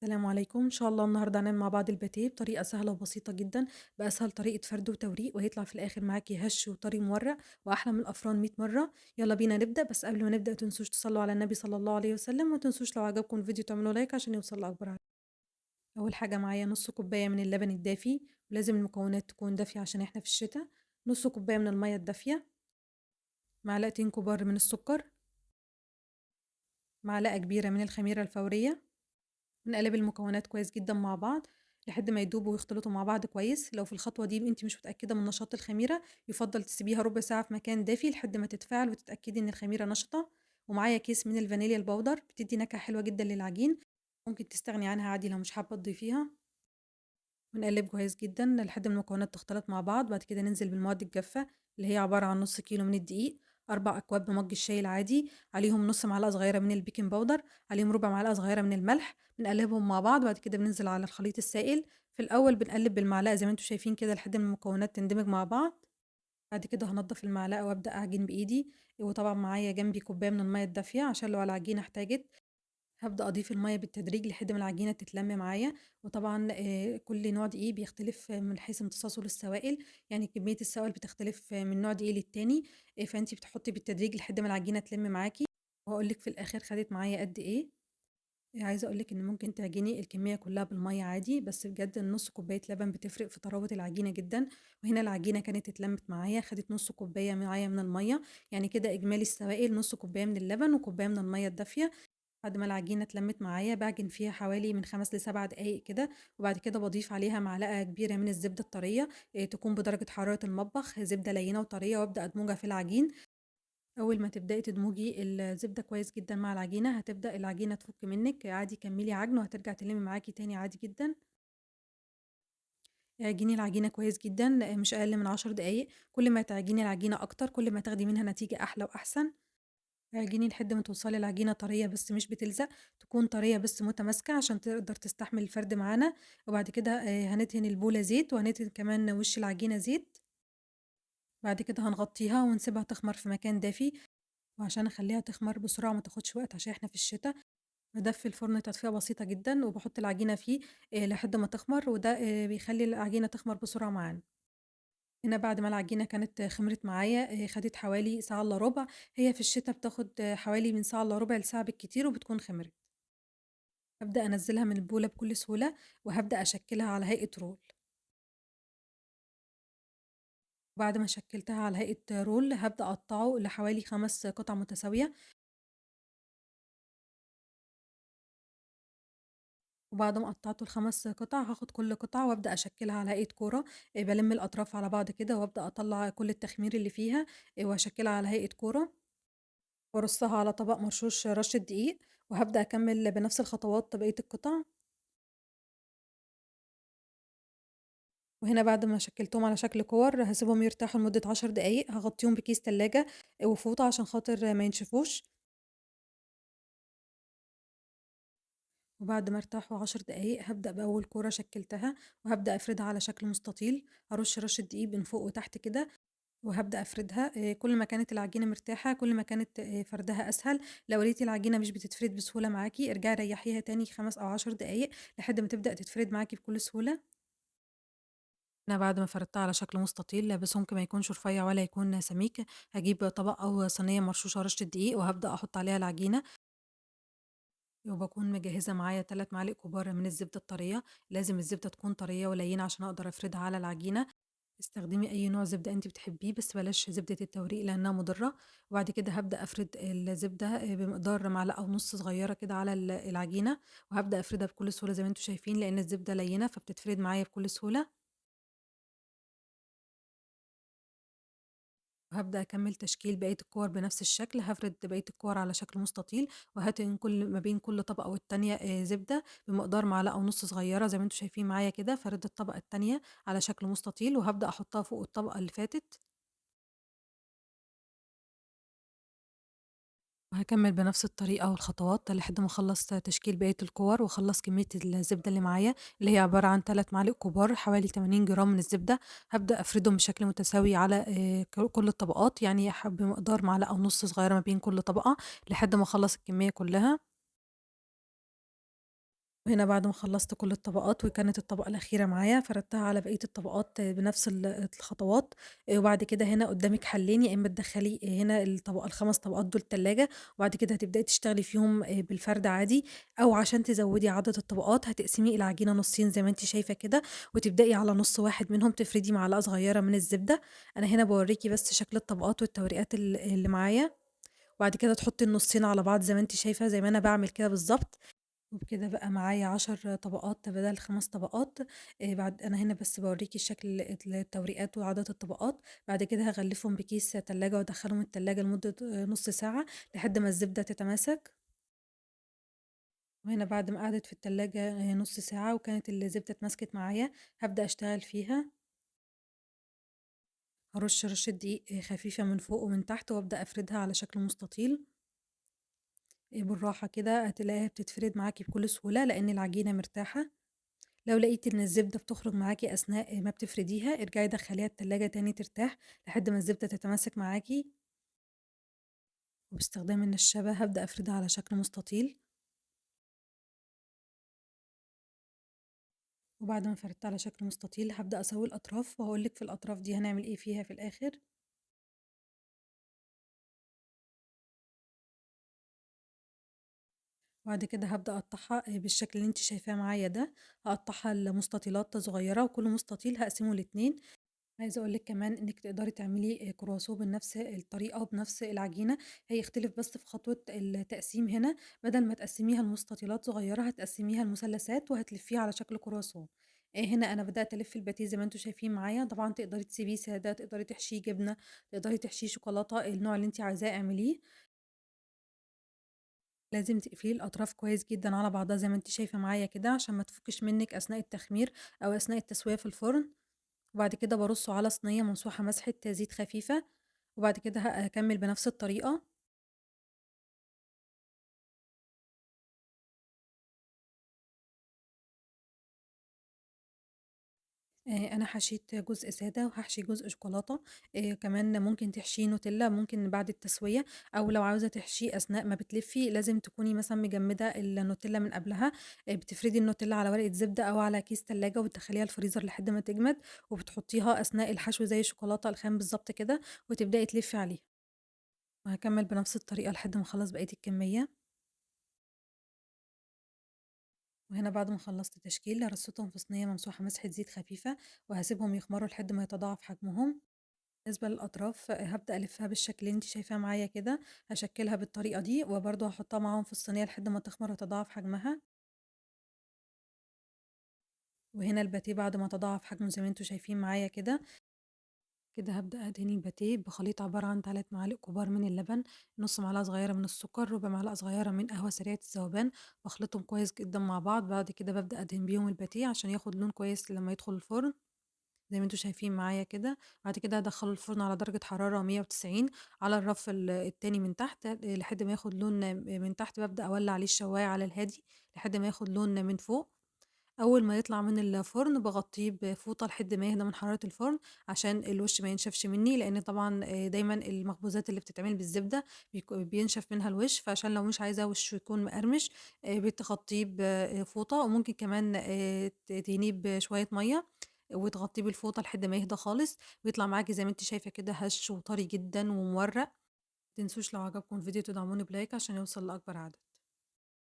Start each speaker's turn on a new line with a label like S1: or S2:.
S1: السلام عليكم. إن شاء الله النهارده هنعمل مع بعض الباتيه بطريقة سهلة وبسيطة جدًا، بأسهل طريقة فرد وتوريق، وهيطلع في الآخر معاكِ هش وطري مورق وأحلى من الأفران 100 مرة. يلا بينا نبدأ، بس قبل ما نبدأ ما تنسوش تصلوا على النبي صلى الله عليه وسلم، وما تنسوش لو عجبكم الفيديو تعملوا like عشان يوصل لأكبر عدد. أول حاجة معايا نص كوباية من اللبن الدافي، ولازم المكونات تكون دافية عشان احنا في الشتاء. نص كوباية من المية الدافية، معلقتين كبار من السكر، معلقة كبيرة من الخميرة الفورية. نقلب المكونات كويس جدا مع بعض لحد ما يدوبوا ويختلطوا مع بعض كويس. لو في الخطوة دي انت مش متأكدة من نشاط الخميرة، يفضل تسيبيها ربع ساعة في مكان دافي لحد ما تتفاعل وتتأكدي ان الخميرة نشطة. ومعايا كيس من الفانيليا ال powder، بتدي نكهة حلوة جدا للعجين، ممكن تستغني عنها عادي لو مش حابة تضيفيها. ونقلب كويس جدا لحد ما المكونات تختلط مع بعض. بعد كده ننزل بالمواد الجافة اللي هي عبارة عن نص كيلو من الدقيق، 4 أكواب بمج الشاي العادي، عليهم نص معلقة صغيرة من ال baking powder، عليهم ربع معلقة صغيرة من الملح. بنقلبهم مع بعض. بعد كده بننزل على الخليط السائل. في الأول بنقلب بالمعلقة زي ما انتم شايفين كده لحد ما المكونات تندمج مع بعض. بعد كده هنضف المعلقة وأبدأ أعجن بإيدي، وطبعا معايا جنبي كوباية من المية الدافية عشان لو العجينة احتاجت. هبدأ أضيف المية بالتدريج لحد ما العجينة تتلم معايا. وطبعا كل نوع دقيق بيختلف من حيث امتصاصه للسوائل، يعني كمية السوائل بتختلف من نوع دقيق للتاني، فأنتي بتحطي بالتدريج لحد ما العجينة تلم معاكي. وهقول لك في الآخر خدت معايا قد إيه. عايزة أقول لك إن ممكن تعجني الكمية كلها بالمية عادي، بس بجد النص كوباية لبن بتفرق في طراوة العجينة جدا. وهنا العجينة كانت اتلمت معايا، خدت نص كوباية معايا من المية، يعني كده إجمالي السوائل نص كوباية من اللبن وكوباية من المية الدافية. بعد ما العجينة اتلمت معايا بعجن فيها حوالي من 5 ل7 دقايق كده، وبعد كده بضيف عليها معلقة كبيرة من الزبدة الطرية، تكون بدرجة حرارة المطبخ، زبدة لينة وطرية، وابدأ أدمجها في العجين. أول ما تبدأي تدمجي الزبدة كويس جدا مع العجينة هتبدأ العجينة تفك منك عادي، كملي عجن وهترجع تلم معاكي تاني عادي جدا. اعجني العجينة كويس جدا مش أقل من 10 دقايق. كل ما تعجني العجينة أكتر كل ما تاخدي منها نتيجة أحلى وأحسن. اعجني لحد ما توصلي العجينة طرية بس مش بتلزق، تكون طرية بس متماسكة عشان تقدر تستحمل الفرد معانا. وبعد كده هندهن البولة زيت، وهندهن كمان وش العجينة زيت. بعد كده هنغطيها ونسيبها تخمر في مكان دافي. وعشان اخليها تخمر بسرعة وما تاخدش وقت عشان احنا في الشتاء، بدفي الفرن تدفئة بسيطة جدا وبحط العجينة فيه لحد ما تخمر، وده بيخلي العجينة تخمر بسرعة معانا. هنا بعد ما العجينة كانت خمرت معايا، خدت حوالي ساعة إلا ربع. هي في الشتاء بتاخد حوالي من ساعة إلا ربع لساعة بالكتير وبتكون خمرت. هبدأ أنزلها من البولة بكل سهولة، وهبدأ أشكلها على هيئة roll. بعد ما شكلتها على هيئة roll هبدأ أقطعه لحوالي 5 قطع متساوية. وبعد ما قطعته ل5 قطع هاخد كل قطعة وابدأ أشكلها على هيئة كورة، بلم الأطراف على بعض كده وابدأ أطلع كل التخمير اللي فيها، وأشكلها على هيئة كورة، وارصها على طبق مرشوش رشة دقيق، وهبدأ أكمل بنفس الخطوات بقية القطع. وهنا بعد ما شكلتهم على شكل كور هسيبهم يرتاحوا لمدة 10 دقايق، هغطيهم بكيس تلاجة وفوطة عشان خاطر ما ينشفوش. وبعد ما ارتاحوا 10 دقايق هبدأ بأول كورة شكلتها، وهبدأ أفردها على شكل مستطيل، هرش رشة دقيق من فوق وتحت كده وهبدأ أفردها. كل ما كانت العجينة مرتاحة كل ما كانت فردها أسهل. لو لقيتي العجينة مش بتتفرد بسهولة معاكي ارجعي ريحيها تاني 5 أو 10 دقايق لحد ما تبدأ تتفرد معاكي بكل سهولة. أنا بعد ما فردتها على شكل مستطيل بسمك ما يكونش رفيع ولا يكون سميك، هجيب طبق أو صينية مرشوشة رشة دقيق وهبدأ أحط عليها العجينة. وبكون مجهزة معايا 3 معالق كبار من الزبدة الطرية، لازم الزبدة تكون طرية ولينة عشان أقدر أفردها على العجينة. استخدمي أي نوع زبدة أنت بتحبيه، بس بلاش زبدة التوريق لأنها مضرة. وبعد كده هبدأ أفرد الزبدة بمقدار معلقة ونص صغيرة كده على العجينة، وهبدأ أفردها بكل سهولة زي ما انتم شايفين، لأن الزبدة لينة فبتتفرد معايا بكل سهولة. وهبدأ أكمل تشكيل بقية الكور بنفس الشكل، هفرد بقية الكور على شكل مستطيل، وهتن ما بين كل طبقة والتانية، زبدة بمقدار معلقة ونص صغيرة زي ما انتم شايفين معايا كده. فرد الطبقة التانية على شكل مستطيل، وهبدأ أحطها فوق الطبقة اللي فاتت، وهكمل بنفس الطريقة والخطوات لحد ما أخلص تشكيل بقية الكور وأخلص كمية الزبدة اللي معايا اللي هي عبارة عن 3 معالق كبار حوالي 80 جرام من الزبدة. هبدأ أفردهم بشكل متساوي على كل الطبقات، يعني بمقدار معلقة ونص صغيرة ما بين كل طبقة لحد ما أخلص الكمية كلها. وهنا بعد ما خلّصت كل الطبقات وكانت الطبقة الأخيرة معايا، فردتها على بقية الطبقات بنفس الخطوات. وبعد كده هنا قدامِك حلين، يا إما تدخّلي هنا ال5 طبقات دول التلاجة، وبعد كده هتبدئي تشتغلي فيهم بالفرد عادي، أو عشان تزوّدي عدد الطبقات هتقسمي العجينة نصين زي ما أنتِ شايفة كده، وتبدئي على نص واحد منهم تفردي معلقة صغيرة من الزبدة. أنا هنا باوريكِ بس شكل الطبقات والتوريقات اللي معايا، وبعد كده تحطي النصين على بعض زي ما أنتِ شايفة، زي ما أنا باعمل كده بالضبط. وبكده بقى معايا 10 طبقات بدل 5 طبقات. بعد أنا هنا بس باوريكِ شكل التوريقات وعدد الطبقات. بعد كده هاغلفهم بكيس تلاجة وأدخلهم التلاجة لمدة نص ساعة لحد ما الزبدة تتماسك. وهنا بعد ما قعدت في التلاجة نص ساعة وكانت الزبدة اتماسكت معايا، هبدأ أشتغل فيها. هرش رشة دقيق خفيفة من فوق ومن تحت، وأبدأ أفردها على شكل مستطيل. بالراحة كده هتلاقيها بتتفرد معاكي بكل سهولة لأن العجينة مرتاحة. لو لقيتي إن الزبدة بتخرج معاكي أثناء ما بتفرديها، ارجعي دخليها التلاجة تاني ترتاح لحد ما الزبدة تتماسك معاكي. وباستخدام النشابة هبدأ أفردها على شكل مستطيل. وبعد ما فردتها على شكل مستطيل هبدأ أسوي الأطراف، وهقولك في الأطراف دي هنعمل إيه فيها في الآخر. وبعد كده هبدأ أقطعها بالشكل اللي انت شايفاه معايا ده. هقطعها لمستطيلات صغيرة، وكل مستطيل هقسمه لاتنين. عايزة أقولك كمان إنك تقدري تعملي كرواسون بنفس الطريقة وبنفس العجينة، هيختلف بس في خطوة التقسيم. هنا بدل ما تقسميها لمستطيلات صغيرة هتقسميها لمثلثات وهتلفيها على شكل كرواسون. هنا أنا بدأت ألف الباتيه زي ما انتم شايفين معايا. طبعا تقدري تسيبيه سادة، تقدري تحشيه جبنة، تقدري تحشيه شوكولاتة، النوع اللي انت عايزاه اعمليه. لازم تقفلي الأطراف كويس جدا على بعضها زي ما انت شايفة معايا كده، عشان ما تفكش منك أثناء التخمير أو أثناء التسوية في الفرن. وبعد كده برصه على صينية ممسوحة مسحة زيت خفيفة، وبعد كده هكمل بنفس الطريقة. أنا حشيت جزء سادة وهاحشي جزء شوكولاتة. كمان ممكن تحشيه نوتيلا، ممكن بعد التسوية، أو لو عاوزة تحشيه أثناء ما بتلفي لازم تكوني مثلًا مجمدة النوتيلا من قبلها. بتفردي النوتيلا على ورقة زبدة أو على كيس تلاجة وبتدخليها الفريزر لحد ما تجمد، وبتحطيها أثناء الحشو زي الشوكولاتة الخام بالضبط كده، وتبدئي تلفي عليها. وهاكمل بنفس الطريقة لحد ما أخلص بقية الكمية. وهنا بعد ما خلصت تشكيل رصيتهم في صينية ممسوحة مسحة زيت خفيفة، وهسيبهم يخمروا لحد ما يتضاعف حجمهم. بالنسبة للأطراف هبدأ ألفها بالشكل اللي انت شايفاه معايا كده، هشكلها بالطريقة دي، وبرضه هحطها معاهم في الصينية لحد ما تخمر وتضاعف حجمها. وهنا الباتيه بعد ما تضاعف حجمه زي ما انتوا شايفين معايا كده. كده هبدأ أدهن الباتيه بخليط عبارة عن 3 معالق كبار من اللبن، نص معلقة صغيرة من السكر، ربع معلقة صغيرة من قهوة سريعة الذوبان، واخلطهم كويس جدا مع بعض. بعد كده ببدأ أدهن بيهم الباتيه عشان ياخد لون كويس لما يدخل الفرن زي ما انتوا شايفين معايا كده. بعد كده هدخله الفرن على درجة حرارة 190 على الرف التاني من تحت لحد ما ياخد لون من تحت. ببدأ أولع عليه الشواية على الهادي لحد ما ياخد لون من فوق. أول ما يطلع من الفرن بغطيه بفوطة لحد ما يهدى من حرارة الفرن عشان الوش ما ينشفش مني، لأن طبعا دايما المخبوزات اللي بتتعمل بالزبدة بينشف منها الوش، فعشان لو مش عايزة وشه يكون مقرمش، بتغطيه بفوطة، وممكن كمان تدهنيه بشوية مية وتغطيه بالفوطة لحد ما يهدى خالص، ويطلع معاكي زي ما انت شايفة كده هش وطري جدا ومورق. متنسوش لو عجبكم الفيديو تدعموني ب like عشان يوصل لأكبر عدد.